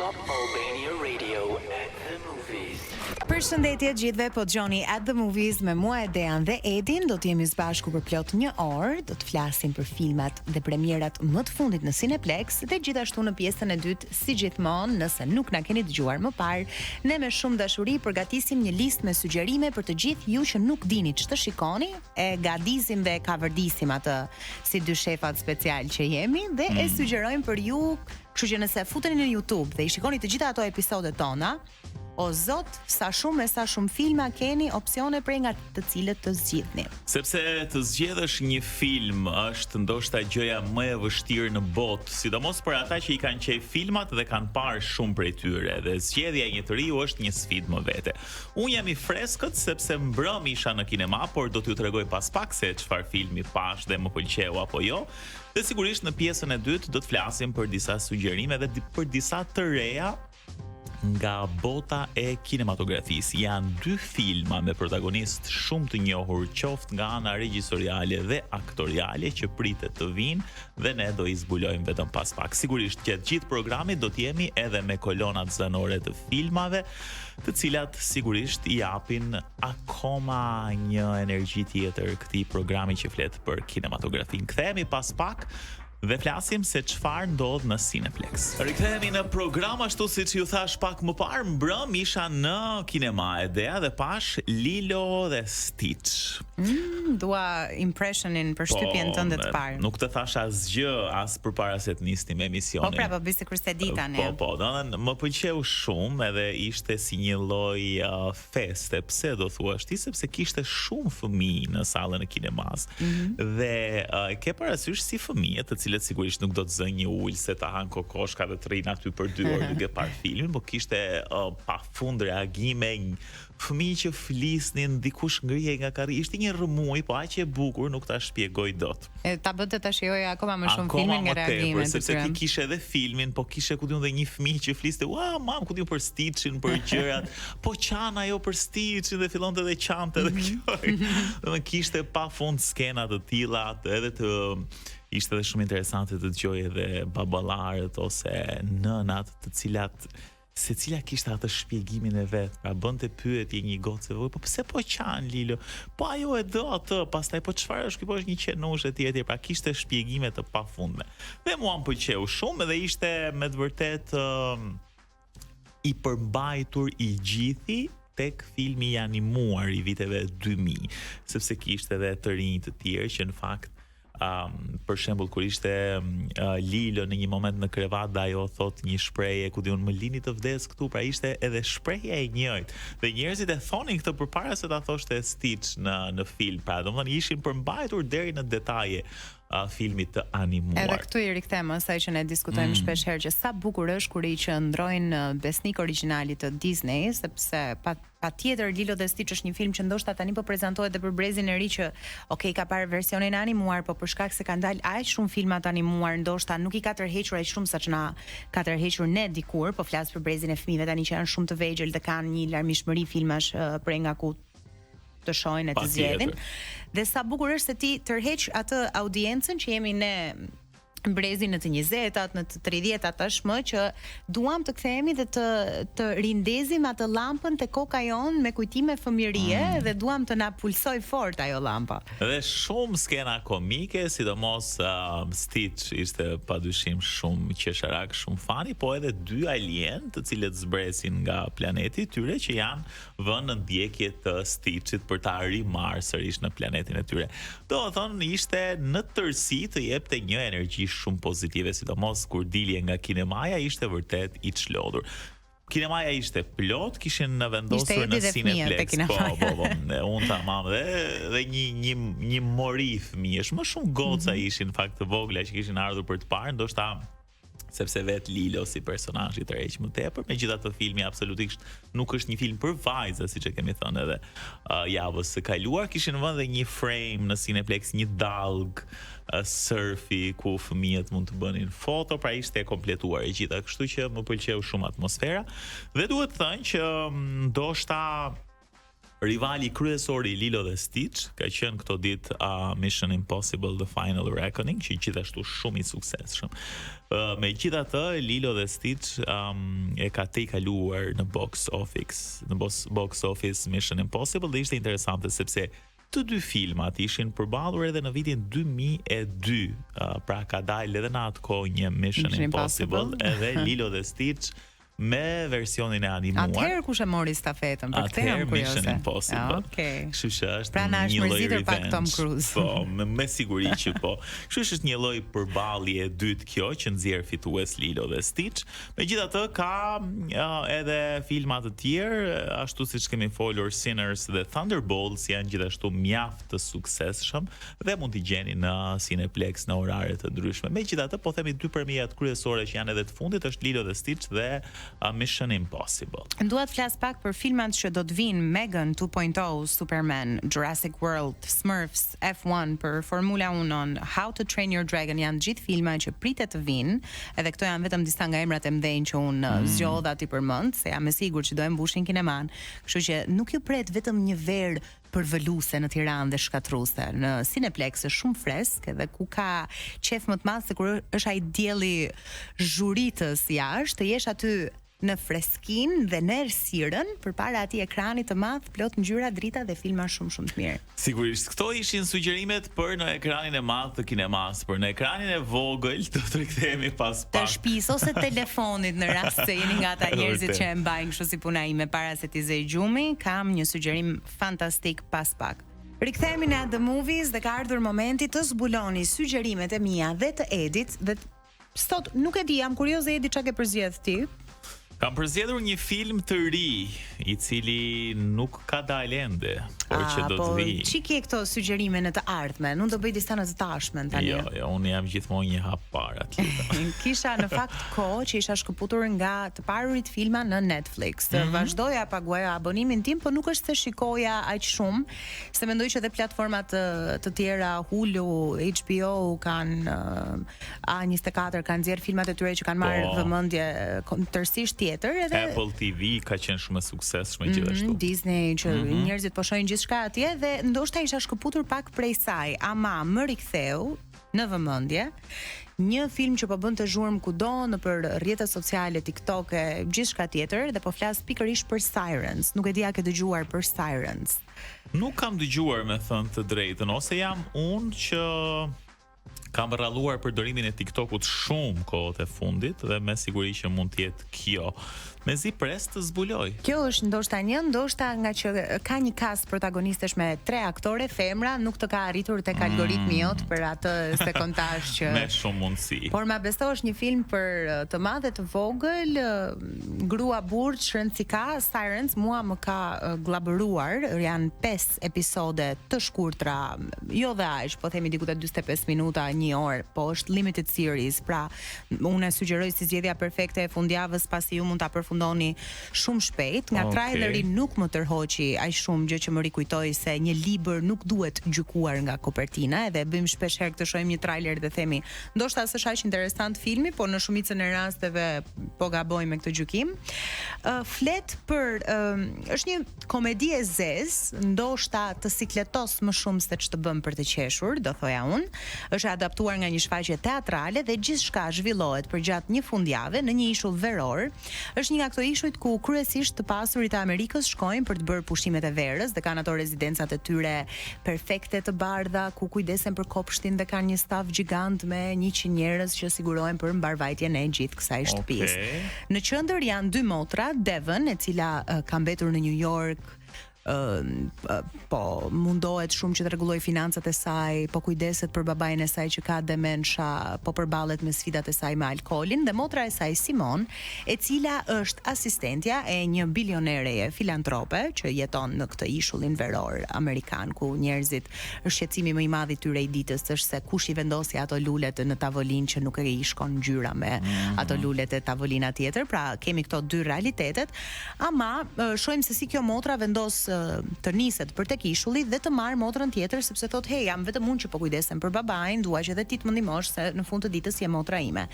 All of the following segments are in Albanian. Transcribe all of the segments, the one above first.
Top Albania Radio at the movies. Përshëndetje të gjithëve, po dëgjoni At the Movies me mua Edean dhe Edin, do të jemi së bashku për plot një orë, do të flasim për filmat dhe premierat më të fundit në Cineplex dhe gjithashtu në pjesën e dytë, si gjithmonë, nëse nuk na keni dëgjuar më parë, ne me shumë dashuri përgatisim një listë me sugjerime për të gjithë ju që nuk dini ç'të shikoni, e gadisim dhe e kavërdisim atë si dy shefat special që jemi dhe e sugjerojmë për ju, kështu që nëse futeni në YouTube dhe i shikoni të gjitha ato episodet tona, o zot, sa shumë e sa shumë filma keni opsione prej nga të cilët të zgjidhni. Sepse të zgjedhësh një film është ndoshta gjëja më e vështirë në botë, sidomos për ata që i kanë qejf filmat dhe kanë parë shumë prej tyre dhe zgjedhja e një të riu është një sfidë më vete. Unë jam i freskët sepse mbrëm isha në kinema, por do t'ju tregoj pas pak se çfarë filmi pashë dhe më pëlqeu apo jo. Dhe sigurisht në pjesën e dytë do të flasim për disa sugjerime dhe për disa të reja nga bota e kinematografisë. Janë dy filma me protagonistë shumë të njohur, qoftë nga ana regjisoriale dhe aktoriale që pritet të vijnë dhe ne do i zbulojmë vetëm pas pak. Sigurisht gjatë gjithë programit do të jemi edhe me kolonat zanore të filmave, të cilat sigurisht i japin akoma një energji tjetër këtij programi që flet për kinematografinë. Kthehemi pas pak dhe flasim se çfarë ndodh në Cineplex. Rikthehemi në program ashtu siç ju thash pak më parë, mbrëm isha në kinema Edea dhe pash Lilo dhe Stitch. Mm, dua impressionin përshtypjen po, tënde të parë. Nuk të thash asgjë as përpara se të nisnim emisionin. Po pra, po bëj sikur s'e di tani. Po, po, domethënë më pëlqeu shumë edhe ishte si një lloj uh, feste. Pse do thuash ti sepse kishte shumë fëmijë në sallën e kinemas. Mm -hmm. Dhe uh, ke parasysh si fëmijët, të cilët sigurisht nuk do të zënë një ulëse të hanë kokoshka dhe të rrinë aty për dy orë duke parë filmin, po kishte uh, pafund reagime, fëmijë që flisnin, dikush ngrihej nga karri, ishte një rrëmujë, po aq e bukur nuk ta shpjegoj dot. E ta bënte ta shijoje akoma më shumë filmin nga reagimet. Sepse ti kishe edhe filmin, po kishe ku di unë dhe një fëmijë që fliste, "Ua, mam, ku di unë për Stitchin, për gjërat." Po qan ajo për Stitchin dhe fillonte edhe qante edhe mhm. kjo. Domethënë kishte pafund skena të tilla, edhe të ishte edhe shumë interesante të dëgjoj edhe baballarët ose nënat, të cilat secila kishte atë shpjegimin e vet, pra bënte pyetje një gocë e vogël, po pse po qan Lilo? Po ajo e do atë, pastaj po çfarë është ky, po është një qenush etj etj, pra kishte shpjegime të pafundme. Dhe mua më pëlqeu shumë dhe ishte me të vërtetë uh, i përmbajtur i gjithi tek filmi i animuar i viteve 2000, sepse kishte edhe të rinj të tjerë që në fakt um, për shembull kur ishte uh, Lilo në një moment në krevat dhe ajo thot një shprehje ku di unë më lini të vdes këtu, pra ishte edhe shprehja e njëjtë. Dhe njerëzit e thonin këtë përpara se ta thoshte Stitch në në film. Pra, domethënë ishin përmbajtur deri në detaje uh, filmit të animuar. Edhe këtu i rikthehem asaj që ne diskutojmë mm. shpesh herë që sa bukur është kur i qëndrojnë besnik originalit të Disney, sepse pa Patjetër Lilo dhe Stitch është një film që ndoshta tani po prezantohet dhe për brezin e ri që ok ka parë versionin e animuar, po për shkak se kanë dalë aq shumë filma të animuar, ndoshta nuk i ka tërhequr aq shumë sa ç'na ka tërhequr ne dikur, po flas për brezin e fëmijëve tani që janë shumë të vegjël dhe kanë një larmishmëri filmash prej nga ku të shohin e të zgjedhin. Dhe sa bukur është se ti tërheq atë audiencën që jemi ne brezin në të njëzetat, në të tridhjetat tashmë që duam të kthehemi dhe të të rindezim atë llampën te koka jonë me kujtime fëmijërie mm. dhe duam të na pulsojë fort ajo llampa. Dhe shumë skena komike, sidomos uh, Stitch ishte padyshim shumë qesharak, shumë funny, po edhe dy alien të cilët zbresin nga planeti i tyre që janë vënë në ndjekje të Stitchit për ta rimarrë sërish në planetin e tyre. Domethënë ishte në tërësi të jepte një energji shumë pozitive, sidomos kur dilje nga kinemaja ishte vërtet i çlodhur. Kinemaja ishte plot, kishin vendosur në Cineplex. Po, po, po, dhe unë tamam dhe dhe një një një mori fëmijësh, më shumë goca mm -hmm. ishin në fakt të vogla që kishin ardhur për të parë, ndoshta sepse vetë Lilo si personazh i tërheq më tepër, megjithatë filmi absolutisht nuk është një film për vajza, siç e kemi thënë edhe uh, javës së kaluar, kishin vënë dhe një frame në Cineplex, një dallgë uh, surfi ku fëmijët mund të bënin foto, pra ishte e kompletuar e gjitha, kështu që më pëlqeu shumë atmosfera dhe duhet thënë që mm, ndoshta. Rivali kryesor i Lilo dhe Stitch ka qenë këto ditë uh, Mission Impossible The Final Reckoning, që gjithashtu shumë i suksesshëm. Uh, megjithatë, Lilo dhe Stitch um, e ka tejkaluar në box office, në box, box office Mission Impossible dhe ishte interesante sepse të dy filmat ishin përballur edhe në vitin 2002, uh, pra ka dalë edhe në atë kohë një Mission, Mission Impossible, Impossible edhe Lilo dhe Stitch me versionin e animuar. Atëherë kush e mori stafetën për këtë jam kurioze. Mission Impossible. Ah, Okej. Okay. Kështu që është pra na është mërzitur pak Tom Cruise. Po, me, me siguri që po. Kështu që është një lloj përballje e dytë kjo që nxjerr fitues Lilo dhe Stitch. Megjithatë ka uh, edhe filma të tjerë, ashtu siç kemi folur Sinners dhe Thunderbolts janë gjithashtu mjaft të suksesshëm dhe mund t'i gjeni në Cineplex në orare të ndryshme. Megjithatë, po themi dy premierat kryesore që janë edhe të fundit është Lilo dhe Stitch dhe uh, Mission Impossible. Dua të flas pak për filmat që do të vinë Megan 2.0, Superman, Jurassic World, Smurfs, F1 për Formula 1, How to Train Your Dragon janë gjithë filma që pritet të vinë, edhe këto janë vetëm disa nga emrat e mëdhenj që unë mm. zgjodha t'i përmend, se jam e sigurt që do e mbushin kineman. Kështu që nuk ju pret vetëm një verë përvëluese në Tiranë dhe shkatërruese. Në Cineplex është shumë fresk edhe ku ka qejf më të madh se kur është ai dielli zhuritës jashtë, të jesh aty në freskinë dhe në errësirën përpara atij ekrani të madh plot ngjyra, drita dhe filma shumë shumë të mirë. Sigurisht, këto ishin sugjerimet për në ekranin e madh të kinemas, për në ekranin e vogël do të rikthehemi pas pak. Të shtëpisë ose telefonit në rast se jeni nga ata njerëzit që e mbajnë kështu si puna ime para se t'i zë gjumi, kam një sugjerim fantastik pas pak. Rikthehemi në The Movies dhe ka ardhur momenti të zbuloni sugjerimet e mia dhe të Edit dhe sot nuk e di, jam kurioze Edi çka ke përzgjedh ti. Kam përzgjedhur një film të ri, i cili nuk ka dalë ende, por që do po, të vijë. Po ç'i ke këto sugjerime në të ardhmen? Unë do bëj disa në të tashmen tani. Jo, jo, unë jam gjithmonë një hap para të Kisha në fakt kohë që isha shkëputur nga të parurit filma në Netflix. Mm -hmm. Vazhdoja paguaja abonimin tim, po nuk është se shikoja aq shumë, se mendoj që edhe platformat të, të tjera Hulu, HBO kanë A24 kanë nxjerr filmat e tyre që kanë marrë po. vëmendje tërësisht tjetër edhe Apple TV ka qenë shumë e suksesshme mm -hmm, gjithashtu. Disney që mm -hmm. njerëzit po shohin gjithçka atje dhe ndoshta isha shkëputur pak prej saj, ama më riktheu në vëmendje një film që po bënte zhurmë kudo nëpër rrjetet sociale, TikTok e gjithçka tjetër dhe po flas pikërisht për Sirens. Nuk e di a ke dëgjuar për Sirens. Nuk kam dëgjuar me thënë të drejtën, ose jam unë që kam rralluar përdorimin e TikTokut shumë kohët e fundit dhe me siguri që mund të jetë kjo. Mezi pres të zbuloj. Kjo është ndoshta një, ndoshta nga që ka një cast protagonistesh me tre aktore femra, nuk të ka arritur tek algoritmi mm. jot për atë sekontazh që Me shumë mundësi. Por ma beso është një film për të madh e të vogël, grua burrë, ç'rëndësi ka, Sirens mua më ka gllabëruar, janë 5 episode të shkurtra, jo dhe aq, po themi diku te 45 minuta, një orë, po është limited series, pra unë e sugjeroj si zgjedhja perfekte e fundjavës pasi ju mund ta përfundoni shumë shpejt. Nga okay. traileri nuk më tërhoqi aq shumë gjë që më rikujtoi se një libër nuk duhet gjykuar nga kopertina, edhe e bëjmë shpesh herë këtë shohim një trailer dhe themi, ndoshta s'është aq interesant filmi, po në shumicën e rasteve po gabojmë me këtë gjykim. Uh, flet për uh, është një Komedi e zezë, ndoshta të sikletos më shumë se ç'të bën për të qeshur, do thoja unë. Është e adaptuar nga një shfaqje teatrale dhe gjithçka zhvillohet përgjatë një fundjave në një ishull veror. Është një nga këto ishujt ku kryesisht të pasurit e Amerikës shkojnë për të bërë pushimet e verës dhe kanë ato rezidencat e tyre perfekte të bardha ku kujdesen për kopshtin dhe kanë një staf gjigant me 100 njerëz që sigurohen për mbarëvajtjen e gjithë kësaj shtëpisë. Okay. Në qendër janë dy motra, Devon, e cila ka mbetur në New York, po mundohet shumë që të rregullojë financat e saj, po kujdeset për babain e saj që ka demensha, po përballet me sfidat e saj me alkoolin dhe motra e saj Simon, e cila është asistentja e një bilionereje filantrope që jeton në këtë ishullin veror amerikan ku njerëzit Shqetësimi më i madh i tyre i ditës është se kush i vendosi ato lulet në tavolinë që nuk e i shkon ngjyra me mm. ato lulet e tavolina tjetër. Pra kemi këto dy realitetet, ama shohim se si kjo motra vendos të të niset për tek ishulli dhe të marrë motrën tjetër sepse thotë hey jam vetëm unë që po kujdesem për babain, dua që edhe ti të më ndihmosh se në fund të ditës je motra ime.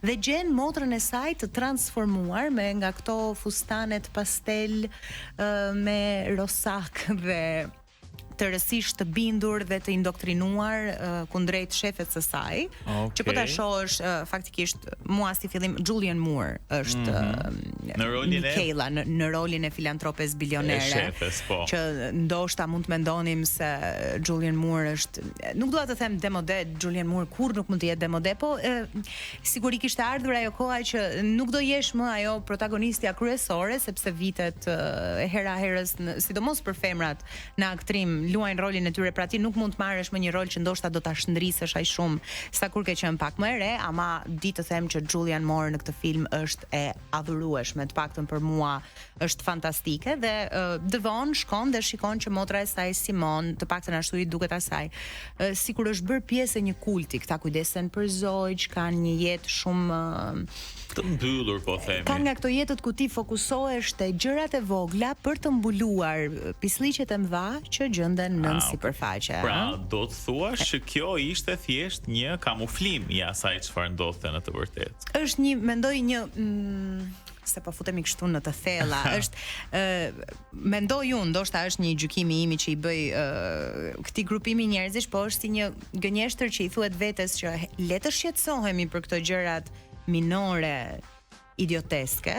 Dhe gjen motrën e saj të transformuar me nga këto fustanet pastel me rosak dhe tërësisht të bindur dhe të indoktrinuar uh, kundrejt shefes së saj, okay. që po ta shohësh uh, faktikisht mua si fillim Julianne Moore është mm -hmm. uh, në rolin e Michaela në, në rolin e filantropes bilionere. E shefes, po. Që ndoshta mund të mendonim se Julianne Moore është nuk dua të them demode, Julianne Moore kurrë nuk mund të jetë demode, po e, sikur i kishte ardhur ajo koha që nuk do jesh më ajo protagonistja kryesore sepse vitet e hera herës, sidomos për femrat në aktrim luajnë rolin e tyre, pra ti nuk mund të marrësh më një rol që ndoshta do ta shndrisësh aq shumë sa kur ke qenë pak më e re, ama di të them që Julianne Moore në këtë film është e adhurueshme, të paktën për mua është fantastike dhe uh, Devon shkon dhe shikon që motra e saj Simon, të paktën ashtu i duket asaj, uh, sikur është bërë pjesë e një kulti, këta kujdesen për zogj, kanë një jetë shumë uh, të mbyllur po themi. Kanë nga këto jetët ku ti fokusohesh te gjërat e vogla për të mbuluar pislliqet e mëdha që gjenden nën ah, sipërfaqe. Pra, do të thuash që kjo ishte thjesht një kamuflim i asaj çfarë ndodhte në të vërtetë. Është një, mendoj një mm, se po futemi kështu në të thella, është ë mendoj unë, ndoshta është një gjykim i imi që i bëj ë këtij grupimi njerëzish, po është si një gënjeshtër që i thuhet vetes që le të shqetësohemi për këto gjërat minore idioteske,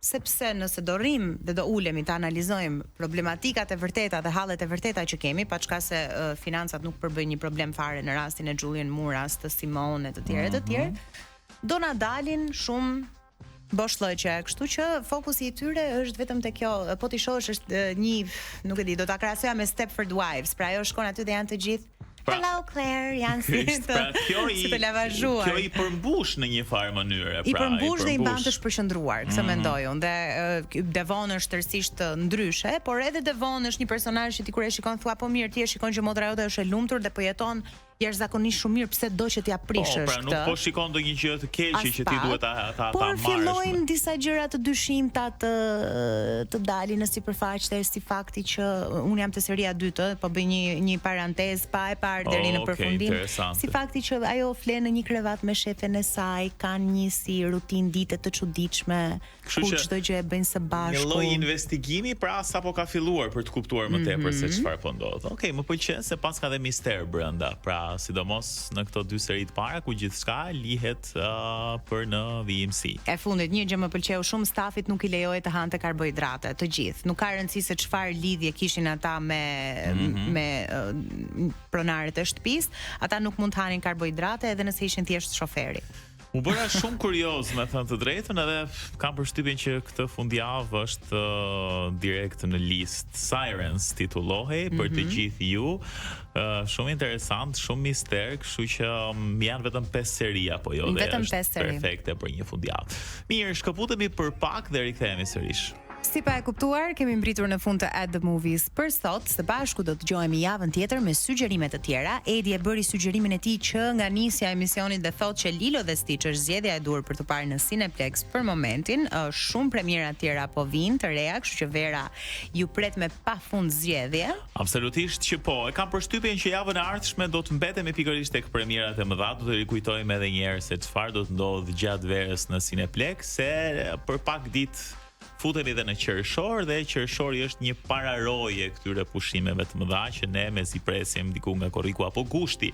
sepse nëse do rrim dhe do ulemi të analizojmë problematikat e vërteta dhe hallet e vërteta që kemi, paçka se uh, financat nuk përbëjnë një problem fare në rastin e Julianne Moore, as të Simone e të tjerë e të tjerë, mm -hmm. do na dalin shumë boshllëqe, kështu që fokusi i tyre është vetëm te kjo, po t'i shohësh është një, nuk e di, do ta krahasoja me Stepford Wives, pra ajo shkon aty dhe janë të gjithë Pra, Hello Claire, janë si të pra, kjo i, si të lavazhuar. Kjo i përmbush në një farë mënyre, pra. I përmbush dhe i mban të shpërqendruar, këtë mm -hmm. mendoj unë. Dhe uh, Devon është tërësisht ndryshe, por edhe Devon është një personazh që ti kur e shikon thua po mirë, ti e shikon që motra jote është e lumtur dhe po jeton jashtëzakonisht shumë mirë, pse do që t'ia po, prishësh po, pra, këtë? Nuk po shikon ndonjë gjë të keqe që ti duhet ta ta ta marrësh. Por fillojnë disa gjëra të dyshimta të të dalin në sipërfaqe si fakti që unë jam te seria e dytë, po bëj një një parantezë pa e parë deri në përfundim. Si fakti që ajo fle në një krevat me shefen e saj, kanë një si rutinë dite të çuditshme. Kështu që çdo gjë e bëjnë së bashku. Një lloj investigimi pra sapo ka filluar për të kuptuar më tepër mm -hmm. se mhm. çfarë po ndodh. Okej, okay, më pëlqen se paska dhe mister brenda. Pra, sidomos në këto dy seri të para ku gjithçka lihet uh, për në vijimësi. E fundit, një gjë më pëlqeu shumë, stafit nuk i lejohej të hante karbohidrate, të gjithë. Nuk ka rëndësi se çfarë lidhje kishin ata me mm -hmm. me uh, pronarët e shtëpisë, ata nuk mund të hanin karbohidrate edhe nëse ishin thjesht shoferi. U bëra shumë kurioz, me thënë të drejtën, edhe kam përshtypjen që këtë fundjavë është uh, direkt në listë. Sirens titullohej mm -hmm. për të mhm. gjithë ju. Uh, shumë interesant, shumë mister, kështu që um, janë vetëm 5 seri apo jo, dhe vetëm 5 seri. Perfekte për një fundjavë. Mirë, shkëputemi për pak dhe rikthehemi sërish. Si pa e kuptuar, kemi mbërritur në fund të At The Movies për sot. Së bashku do të dëgjohemi javën tjetër me sugjerime të tjera. Edi e bëri sugjerimin e tij që nga nisja e emisionit dhe thotë që Lilo dhe Stitch është zgjedhja e duhur për t'u parë në Cineplex për momentin. Shumë premiera të tjera po vijnë të reja, kështu që vera ju pret me pafund zgjedhje. Absolutisht që po. E kam përshtypjen që javën e ardhshme do të mbetemi pikërisht tek premierat e mëdha, do të rikujtojmë edhe një herë se çfarë do të ndodhë gjatë verës në Cineplex, se për pak ditë Futemi dhe në qershor dhe qershori është një pararojë e këtyre pushimeve të mëdha që ne mezi presim diku nga korriku apo gushti.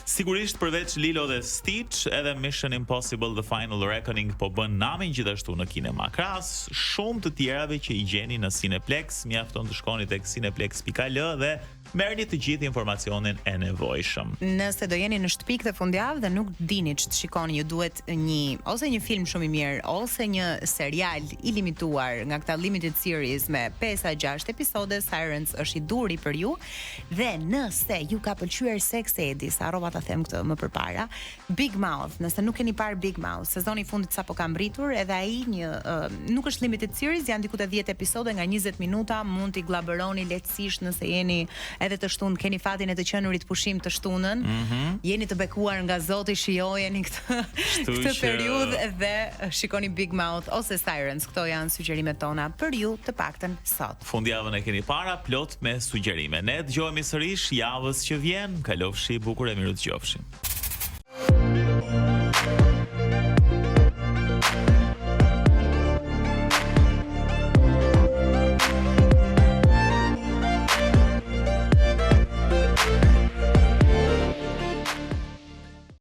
Sigurisht përveç Lilo dhe Stitch, edhe Mission Impossible The Final Reckoning po bën namin gjithashtu në kinema. Krahas shumë të tjerave që i gjeni në Cineplex, mjafton të shkoni tek cineplex.al dhe Merrni të gjithë informacionin e nevojshëm. Nëse do jeni në shtëpi këtë fundjavë dhe nuk dini ç'të shikoni, ju duhet një ose një film shumë i mirë ose një serial i limituar nga këta limited series me 5 a 6 episode, Sirens është i duhuri për ju. Dhe nëse ju ka pëlqyer Sex Edi, se harrova ta them këtë më përpara, Big Mouth, nëse nuk keni parë Big Mouth, sezoni i fundit sapo ka mbërritur, edhe ai një uh, nuk është limited series, janë diku te 10 episode nga 20 minuta, mund t'i gllabëroni lehtësisht nëse jeni edhe të shtunë keni fatin e të qenurit pushim të shtunën. Mm -hmm. Jeni të bekuar nga Zoti, shijojeni këtë këtë që... periudhë dhe shikoni Big Mouth ose Sirens. Këto janë sugjerimet tona për ju të paktën sot. Fundjavën e keni para plot me sugjerime. Ne dëgjohemi sërish javës që vjen. Kalofshi bukur e mirudëgjofshim.